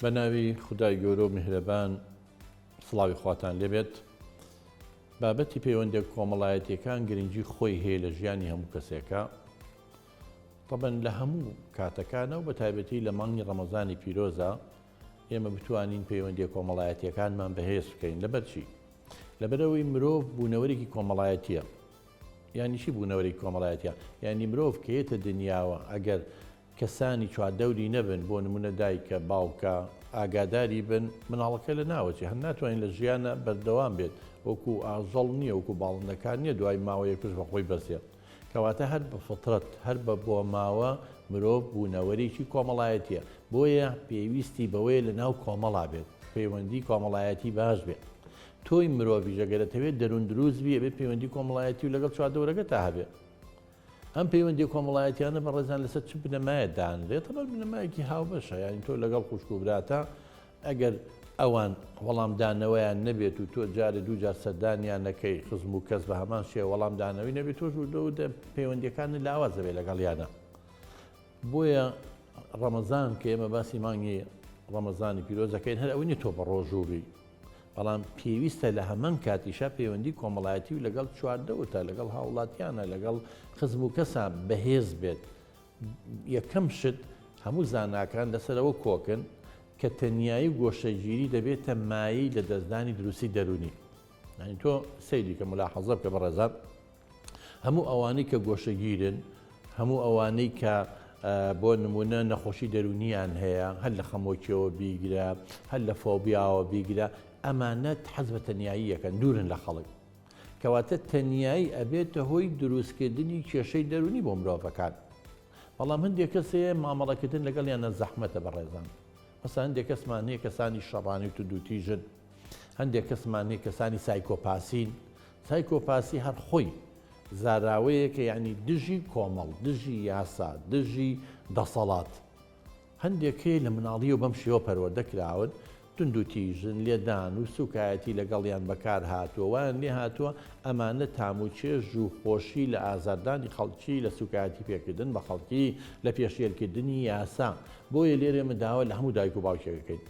بە ناوی خودای گەورە و میهرەبان سڵاوی خواتان لێبێت. بابەتی پەیوەندیە کۆمەڵایەتیەکان گرنگی خۆی هەیە لە ژیانی هەموو کەسێکە تەبەن لە هەموو کاتەکانە و بە تایبەتی لە مانگی ڕەمەزانی پیرۆزە ئێمە بتوانین پەیوەندیە کۆمەڵایەتیەکانمان بەهێز بکەین لەبەر چی؟ لەبەرئەوەی مرۆڤ بوونەوەرێکی کۆمەڵایەتیە یانی چی بوونەوەرێکی کۆمەڵایەتیە؟ یانی مرۆڤ کە یەتە دنیاوە ئەگەر کەسانی چواردەوری نەبن بۆ نمونە دایکە باوکە ئاگاداری بن مناڵەکە لە ناوەچێ هەر ناتوانین لە ژیانە بەردەوام بێت وەکو ئاژەڵ نییە وەکو باڵندەکان نییە دوای ماوەیەک پشت بە خۆی بەسێت کەواتە هەر بە فطرەت هەر بە بۆماوە مرۆڤ بوونەوەرێکی کۆمەڵایەتیە بۆیە پێویستی بەوەیە لە ناو کۆمەڵا بێت پەیوەندی کۆمەڵایەتی باش بێت تۆی مرۆڤیش ئەگەر ئەتەوێت دەروون دروست بی ئەبێت پەیوەندی کۆمەڵایەتی و لەگەڵ چواردەورەکەتا هەبێت ئەم پەیوەندیە کۆمەڵایەتیانە بەڕێزان لەسەر چ بنەمایە دانرێت؟ تەبەر بنەمایەکی هاوبەشە یانی تۆ لەگەڵ خوشک و براتا ئەگەر ئەوان وەڵامدانەوەیان نەبێت و تۆ جارێ دوو جار سەردانیان نەکەی خزم و کەس بە هەمان شێوە وەڵامدانەوەی نەبێت تۆش وردە وردە پەیوەندیەکانت لاواز دەبێت لەگەڵیانە بۆیە ڕەمەزان کە ئێمە باسی مانگی ڕەمەزانی پیرۆز دەکەین هەر ئەوە نیە تۆ بە ڕۆژوو بی بەڵام پێویستە لە هەمان کاتیشا پەیوەندی کۆمەڵایەتی و لەگەڵ چواردەورتا لەگەڵ هاوڵاتیانە لەگەڵ خزم و کەسا بەهێز بێت یەکەم شت هەموو زاناکان لەسەرەوە کۆکن کە تەنیایی و گۆشەگیری دەبێتە مایەی لەدەستدانی دروستی دەرونی یعنی تۆ سەیری کە ملاحەزە بکە بەڕێزان هەموو ئەوانەی کە گۆشەگیرن، هەموو ئەوانەی کە بۆ نمونە نەخۆشی دەرونیان هەیە، هەر لە خەمۆکیەوە بیگرە، هەر لە فۆبیاوە بیگرە، ئەمانە حەز بە تەنیایی یەکەن، دوورن لە خەڵک. کەواتە تەنیایی ئەبێتە هۆی دروستکردنی کێشەی دەرونی بۆ مرۆڤەکان. بەڵام هەندێک کەس هەیە مامەڵەکردن لەگەڵیانە زەحمەتە بەڕێزان. مەسەلەن هەندێک کەسمان هەیە کەسانی شەڕانی و توندوتیژن، هەندێک کەسمان هەیە کەسانی سایکۆپاسین، سایکۆپاسی هەر خۆی زاراوەیەکە یانی دژی کۆمەڵ، دژی یاسا، دژی دەسەڵات. هەندێک هەیە لە مناڵیەوە بەم شێوە پەروەردە کراون، توندوتیژن، لێدان و سوکایەتی لەگەڵیان بەکار هاتووە، وایان لێ هاتووە ئەمانە تام و چێژ و خۆشی لە ئازاردانی خەڵکی، لە سوکایەتی پێکردن بە خەڵکی، لە پێشێلکردنی یاسا. بۆیە لێرە ئێمە داوا لە هەموو دایک و باوکێک ئەکەین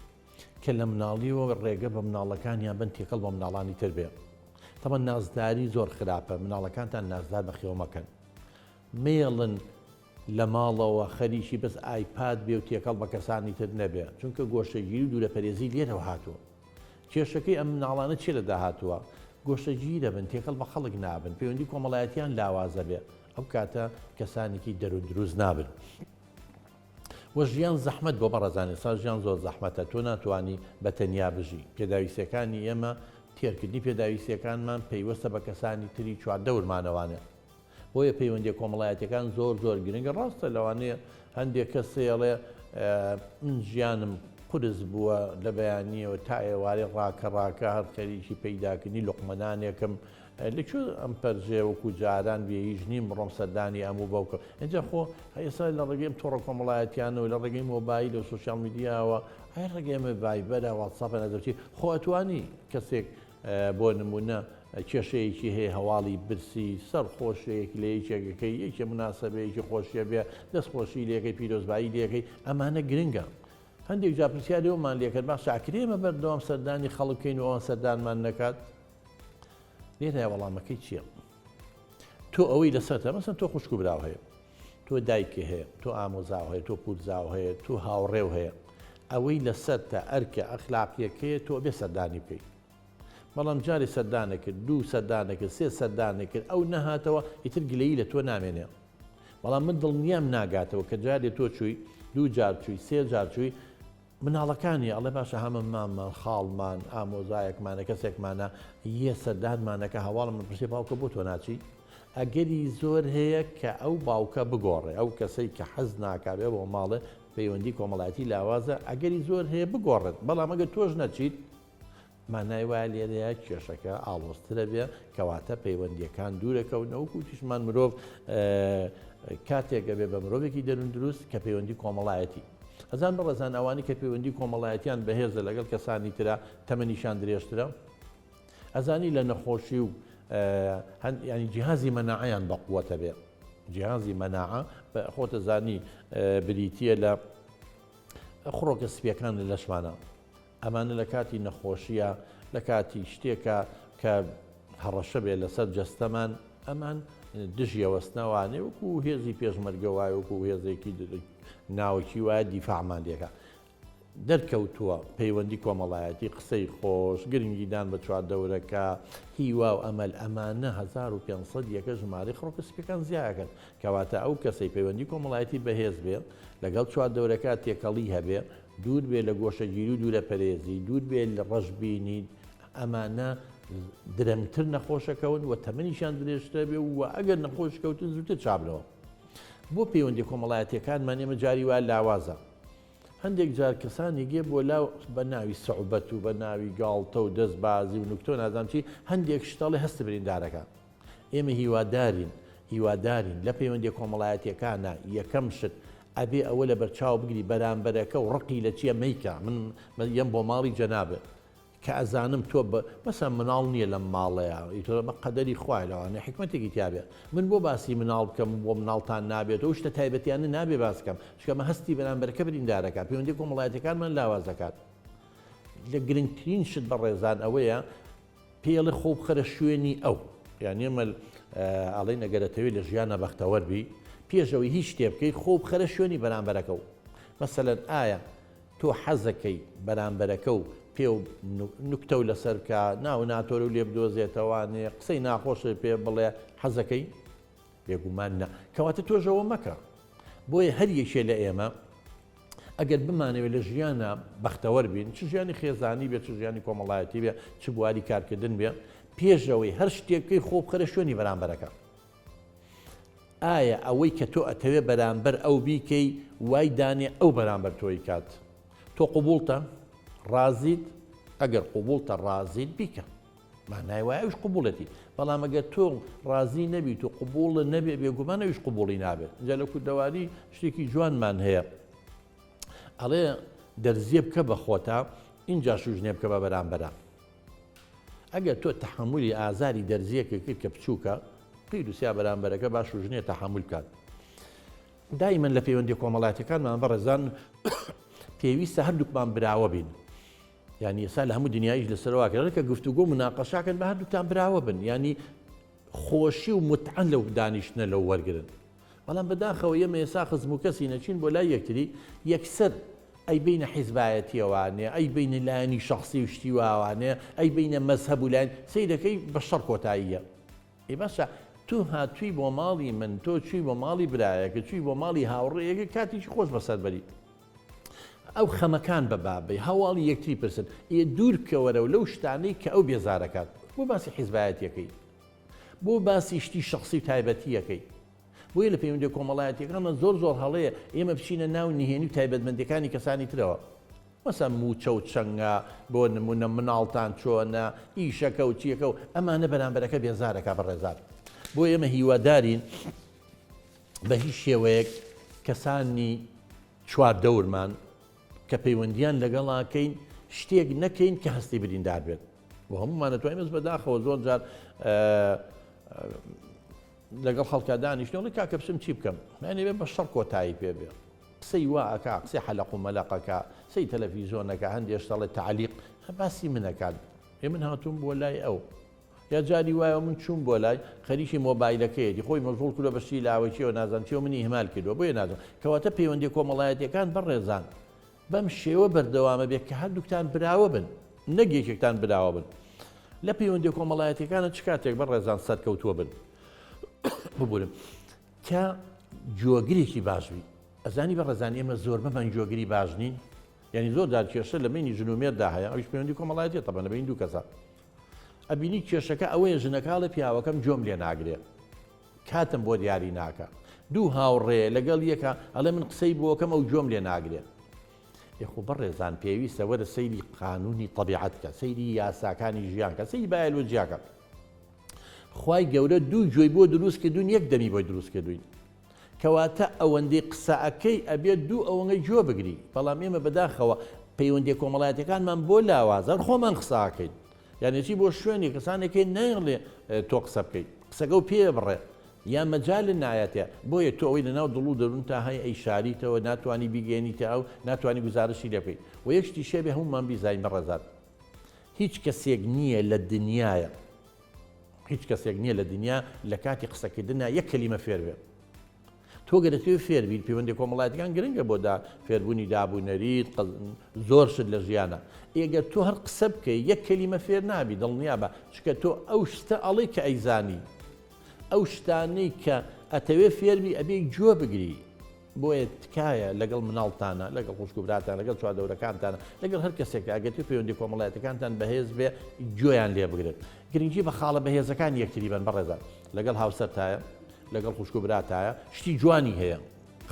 کە لە مناڵیەوە ڕێگە بە مناڵەکانیان بن تێکەڵ بە مناڵانی تر بێ. تەبعەن نازداری زۆر خراپە، مناڵەکانتان نازدار بەخێو مەکەن. مەیەڵن لە ماڵەوە خەریکی بەس ئایپاد بێ و تێکەڵ بە کەسانی تر نەبێ، چونکە گۆشەگیری و دوورەپەرێزی لێرەوە هاتووە. کێشەکەی ئەم مناڵانە چیە لە داهاتووە؟ گۆشەگیرەبن، تێکەڵ بە خەڵک نابن، پەیوەندی کۆمەڵایەتیان لاوازەبێ، ئەو کاتە کەسانێکی دەروون دروست نابن. وە ژیان زەحمەت بۆ بەڕێزان ئێستا ژیان زۆر زەحمەتە تۆ ناتوانی بە تەنیا بژی پێداویستیەکانی ئێمە تێرکردنی پێداویستیەکانمان پەیوەستە بە کەسانی تری چواردەورمانەوانێ بۆیە پەیوەندیە کۆمەڵایەتیەکان زۆر زۆر گرنگە ڕاستە لەوانەیە هەندێک کەس هەیە من ژیانم قورس بووە لە بەیانیەوە تا ئێوارێ ڕاکە ڕاکە هەر خەریکی پەیداکردنی لوقمەنانێکم لە کوێ ئەم پەرژەیە وەکو جاران بێ هیچ نیم بڕۆم سەردانی ئەم و بەوکە ئینجا خۆ ئێستا لە ڕێگەی ئەم تۆڕە کۆمەڵایەتیانەوە لە ڕێگەی مۆبایل و سۆشیال میدیاوە هەر ڕێگەی ئەمە ڤایبەرە واتساپە نازانم خۆ ئەتوانی کەسێک بۆ نمونە کێشەیەکی هەیە هەواڵی برسی سەرخۆشەیەک لە یەکێکەکەی یەکێ مناسەبەیەکی خۆشیە بێ دەستخۆشی لەکەی پیرۆزبایی لەکەی ئەمانە گرنگە هەندێک جا پرسیاری ئەومان لێکرد باشە ئەکرێ ئێمە بەردەوام سەردانی خەڵک بکەین و ئەوان سەردانمان نەکات لێرە وەڵامەکەی چییە؟ تۆ ئەوەی لەسەرتە مەسەن تۆ خوشک و براو هەیە تۆ دایکی هەیە تۆ ئامۆزاو هەیە تۆ پورزاو هەیە تۆ هاوڕێو هەیە ئەوەی لەسەرتە ئەرکە ئەخلاقیەکەیە تۆ بێ سەردانی بکەیت بەڵام جارێ سەردانە کرد دوو سەردانە کرد سێ سەردانە کرد ئەو نەهاتەوە ئیتر گلەیی لە تۆ نامێنێ بەڵام من دڵنیام ناگاتەوە کە جارێ تۆ چووی دوو جار چووی سێ جار چووی مناڵەکانی ئەڵێ باشە هەمە ماممان خاڵمان ئامۆزایەکمانە کەسێکمانە یە سەردانمانەکە هەواڵم پرسێ باوکە بۆ تۆ ناچی ئەگەری زۆر هەیە کە ئەو باوکە بگۆڕێ ئەو کەسەی کە حەز ناکا بێ بۆ ماڵێ پەیوەندی کۆمەڵایەتی لاوازە ئەگەری زۆر هەیە بگۆڕێت بەڵام ئەگەر تۆش نەچیت مانای وایە لێرەیە کێشەکە ئاڵۆزترە بێ، کەواتە پەیوەندییەکان دوورەکەونەوە، وەکو وتیشمان مرۆڤ کاتێک ئەبێ بە مرۆڤێکی دەروون دروست کە پەیوەندی کۆمەڵایەتی ئەزان بەڕێزان ئەوانەی کە پەیوەندی کۆمەڵایەتیان بەهێزە لەگەڵ کەسانی ترە تەمەنیشان درێژترە ئەزانی لە نەخۆشی و ینی جیهازی مەناعەیان بەقوەتە بێ جیهازی مەناعە خۆتە زانی بریتە لە. خڕۆکە سپیەکان لە لەشمانە ئەمانە لە کاتی نەخۆشیە لە کاتی شتێکە کە هەڕەشە بێ لەسەر جەستەمان ئەمان دژی ئەوەستنەوانێ وەکو هێزی پێشمەرگە وایە وەکو هێزێکی ناوەکی وایە دیفاعمان لێکا. دەرکەوتووە پەیوەندی کۆمەڵایەتی، قسەی خۆش، گرنگیدان بە چواردەورەکە، هیوا و ئەمەل ئەمانە 1500 یەکە ژمارەی خڕۆکە سپیەکان زیاکەن. کەواتە ئەو کەسەی پەیوەندی کۆمەڵایەتی بەهێز بێ، لەگەڵ چواردەورەکە تێکەڵی هەبێ، دوور بێ لە گۆشەگیری و دوورەپەرێزی، دوور بێ لە ڕەشبینی، ئەمانە درەنگتر نەخۆشەکەون و تەمەنیشیان درێژترە بێ و ئەگەر نەخۆش کەوتن زووتر چابنەوە. بۆ پەیوەندی کۆمەڵایەتیەکانمان ئێمە جاری وا لاوازە. هەندێک جار کەسانی گێ بۆ لاو بە ناوی سوعبەت و بە ناوی گاڵتە و دەستبازی و نوکتە و نازانم چی هەندێک شت ئەڵێ هەست بریندارەکە. ئێمە هیوادارین هیوادارین لە پەیوەندیە کۆمەڵایەتیەکانا یەکەم شت ئەبێ ئەوە لەبەرچاو بگری بەرامبەرەکە و ڕقی لە چیە مەیکە من یەم بۆ ماڵی جەنابت کە ئەزانم تۆ بە مەسەن مناڵ نیە لەم ماڵەیا ئیتر ئەمە قەدەری خوایە لەوانەیە حیکمەتێکی تیابێ من بۆ باسی مناڵ بکەم بۆ مناڵتان نابێت ئەو شتە تایبەتیانە نابێ باس بکەم چونکە ئەمە هەستی بەرامبەرەکە بریندارەکات پەیوەندی کۆمەڵایەتیەکانمان لاواز دەکات لە گرنگترین شت بەڕێزان ئەوەیە پێی ئەڵێ خۆ بخەرە شوێنی ئەو. یانی ئێمە ئەڵێین ئەگەر ئەتەوێ لە ژیانا بەختەوەر بی پێش ئەوەی هیچ شتێ بکەی خۆ بخەرە شوێنی بەرامبەرەکە و مەسەلەن ئایا تۆ حەزەکەی بەرامبەرەکە و پێ و نوکتە و لەسەر بکا ناو ناتۆرە و لێ بدۆزێتەوانێ قسەی ناخۆشت پێ بڵێ حەزەکەی؟ بێگومان نا. کەواتە تۆش ئەوە مەکە. بۆیە هەر یەکێ لە ئێمە ئەگەر بمانەوێت لە ژیانا بەختەوەر بین، چ ژیانی خێزانی بێت، چ ژیانی کۆمەڵایەتی بێت، چ بواری کارکردن بێت، پێش ئەوەی هەر شتێک بکەی خۆ بخەرە شوێنی بەرامبەرەکە. ئایا ئەوەی کە تۆ ئەتەوێ بەرامبەر ئەو بیکەی وای دانێ ئەو بەرامبەر تۆی کات؟ تۆ قبوڵتە؟ ڕازیت؟ ئەگەر قبوڵتە ڕازیت بیکە. مانای وایە ئەویش قبوڵێتی بەڵام ئەگەر تۆ ڕازی نەبیت و قبوڵت نەبێ بێگومان ئەویش قبوڵی نابێت جا لە کوردەواری شتێکی جوانمان هەیە ئەڵێ دەرزیە بکە بە خۆتا اینجا شوژنێ بکە بە بەرامبەرە ئەگەر تۆ تەحملی ئازاری دەرزیەکە کرد کە بچووکە قیر و سیا بەرامبەرەکە باش و ژنێ تەحمل بکات دائیمەن لە پەیوەندی کۆمەڵاتەکانمان بەڕێزان پێویستە هەردووکمان براوە بین یانی ئێستا لە هەموو دنیایش لەسەر وا کرا کە گفتوگۆ مناقەشاکەن بە هەردووکتان براوە بن یانی خۆشی و متعە لەو دانیشتنە لەو وەرگن بەڵام بەداخەوە ئێمە ئێستا خزم و کەسی نەچین بۆ لای یەکتری یەکسەر ئەی بینە حیزبایەتیەوانێ ئەی بینە لایەنی شخصی و شتی واوانێ ئەی بینە مەزهەب و لایەن سەیرەکەی بە شەڕ کۆتاییە ئێ باشە تۆ هاتووی بۆ ماڵی من تۆ چووی بۆ ماڵی برایەکە چووی بۆ ماڵی هاوڕێیەکە کاتێکی خۆش بەسەر بەری ئەو خەمەکان بە بابەی هەواڵی یەکتری پرسن ئێ دوور بکەوەرەوە لەو شتانەی کە ئەو بێزارەکات بۆ باسی حیزبایەتیەکەی بۆ باسی شتی شخصی و تایبەتیەکەی بۆیە لە پەیوەندی کۆمەڵایەتیەکانمان زۆر زۆر هەڵەیە ئێمە بچینە ناو نهێنی و تایبەتمەندیەکانی کەسانی ترەوە مەسەن مووچە و چەنگە بۆ نموونە مناڵتان چۆنە ئیشەکە و چیەکە و ئەمانە بەرامبەرەکە بێزارەکا بەڕێزان بۆ ئێمە هیوادارین بە هیچ شێوەیەک کەسانی چواردەورمان کە پەیوەندیان لەگەڵاکەین شتێک نەکەین کە هەستی بریندار بێت بۆ هەمومان دەتوانین بەس بەداخەوە زۆر جار لەگەڵ خەڵکا دانیشتن ئەڵێ کاکە بچم چی بکەم یانی بێ بە شەڕ کۆتایی پێ بێ قسەی وا ئەکا قسەی حەلەق و مەلەق ئەکا قسەی تەلەفیزۆن ئەکا هەندێ شت ئەڵێ تەعلیق باسی من ئەکات ئێ من هاتووم بۆ لای ئەو یا جاری وایە من چووم بۆ لای خەریکی مۆبایلەکەیەتی خۆی مەشغوڵ کردووە بە شتی لاوەکیەوە نازانم چیەوە منی ئیهمال کردووە بۆیە نازانم کەواتە پەیوەندیە کۆمەڵایەتیەکان بەڕێزان بەم شێوە بەردەوامە بێت کە هەردووکتان براوە بن نەک یەکێکتان براوە بن لە پەیوەندی کۆمەڵایەتەکانە چ کاتێک بە ڕێزان سەرکەوتووە بن ببورن کە گوێگرێکی باش بی ئەزانی بە ڕێزان ئێمە زۆربەمان گوێگری باش نین یعنی زۆر جار کێشە لە بینی ژن و مێردا هەیە ئەویش پەیوەندی کۆمەڵایەتی تەبەن لە بین دوو کەسە ئەبینی کێشەکە ئەوەیە ژنەکاڵێ پیاوەکەم گوێم لێ ناگرێ کاتم بۆ دیاری ناکا. دوو هاوڕێ لەگەڵ یەکا ئەڵێ من قسەی بۆکەم ئەو گوێم لێ ناگرێ. ئێ خۆ بەڕێزان پێویستە وەرە سەیری قانونی تەبیعەت کە، سەیری یاساکانی ژیان کە، سەیری بایەلۆجیا کە. خوای گەورە دوو گوێی بۆ دروست کردوین یەک دەمی بۆی دروست کردوین. کەواتە ئەوەندەی قسە ئەکەی ئەبێت دوو ئەوەنگە گوێ بگری. بەڵام ئێمە بەداخەوە پەیوەندیە کۆمەڵایەتیەکانمان بۆ لاوازە هەر خۆمان قسە ئەکەین. یانی چی بۆ شوێنی کەسانێک هەیە نایەڵێ تۆ قسە بکەیت قسەکە و پێ بڕێ. یا مەجالت نایەتێ، بۆیە تۆ ئەوەی لەناو دڵ و دەروونتا هەیە ئەیشاریتەوە، ناتوانی بیگەیەنیتە ئەو، ناتوانی گوزارشتی لێ بکەی. وە یەک شتیش هەبێ هەموومان بیزانین بەڕێزان، هیچ کەسێک نییە لە دنیایا، هیچ کەسێک نییە لە دنیا لە کاتی قسەکردنا یەک کەلیمە فێر بێ. تۆ گەر دەتەوێت فێر بیت پەیوەندی کۆمەڵایەتەکان گرنگە بۆ دا فێربوونی داب و نەریت زۆر شت لە ژیانە ئێگەر تۆ هەر قسە بکەی یەک کەلیمە فێر نابی دڵنیابە چکە تۆ ئەو شتە ئەڵێ کە ئەیزانی ئەو شتانەی کە ئەتەوێ فێربی ئەبێ گوێ بگری بۆیە تکایە لەگەڵ مناڵتانە لەگەڵ خوشک و براتان لەگەڵ چواردەورەکانتانە لەگەڵ هەر کەسێک ئەگەر تو پەیوەندی کۆمەڵایەتەکانتان بەهێز بێ گوێیان لێ بگرن گرنگی بە خاڵە بەهێزەکان یەکتری بن بەڕێزان لەگەڵ هاوسەرتایە لەگەڵ خوشک و براتایە شتی جوانی هەیە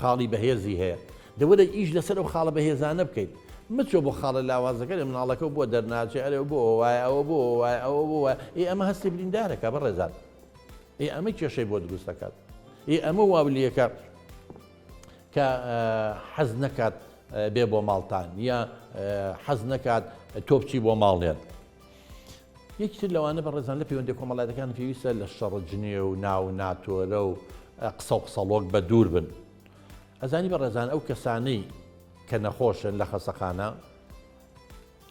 خاڵی بەهێزی هەیە دەوەرە ئیش لەسەر ئەو خاڵە بەهێزانە بکەیت مچۆ بۆ خاڵە لاوازەکە لە مناڵەکە بۆ دەرناچێ ئەرێ بۆ وایە ئەوە بۆ وایە ئەوە بۆ وایە ئێ ئەمە هەستی بریندارەکە بەڕێزان ئێ ئەمە کێشەی بۆ دروست دەکات ئێ ئەمە واولیەکە کە حەز نەکات بێ بۆ ماڵتان یا حەز نەکات تۆ بچی بۆ ماڵێن. یەکی تر لەوانە بەڕێزان لە پەیوەندی کۆمەڵایەتەکان پێویستە لە شەڕ جنێ و ناو ناتۆرە و قسە و قسەڵۆک بە دوور بن. ئەزانی بەڕێزان ئەو کەسانەی کە نەخۆشن لە خەسەخانە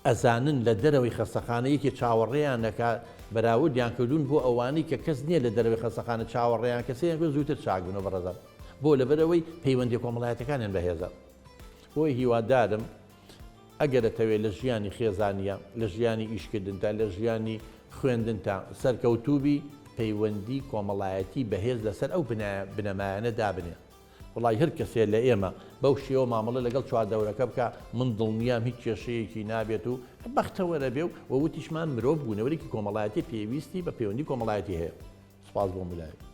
ئەزانن لە دەرەوەی خەستەخانە یەکێ چاوەڕێیان ئەکا بەراوردیان کردوون بۆ ئەوانەی کە کەس نییە لە دەرەوەی خەستەخانە چاوەڕێیان کە سەیان کرد زووتر چاک بنەوە بەڕێزان بۆ لەبەرئەوەی پەیوەندیە کۆمەڵایەتەکانیان بەهێزە بۆیە هیوادارم ئەگەر ئەتەوێ لە ژیانی خێزانیە لە ژیانی ئیشکردنتا لە ژیانی خوێندنتا سەرکەوتووبی پەیوەندی کۆمەڵایەتی بەهێز لەسەر ئەو بنەمایانە دابنێ. وەڵای هەر کەسێ لە ئێمە بەو شێوە مامەڵە لەگەڵ چواردەورەکە بکا من دڵنیام هیچ کێشەیەکی نابێت و بەختەوەرە بێ و وتیشمان مرۆڤ بوونەوەرێکی کۆمەڵایەتی پێویستی بە پەیوەندی کۆمەڵایەتی هەیە سوپاس بۆ ملایەک.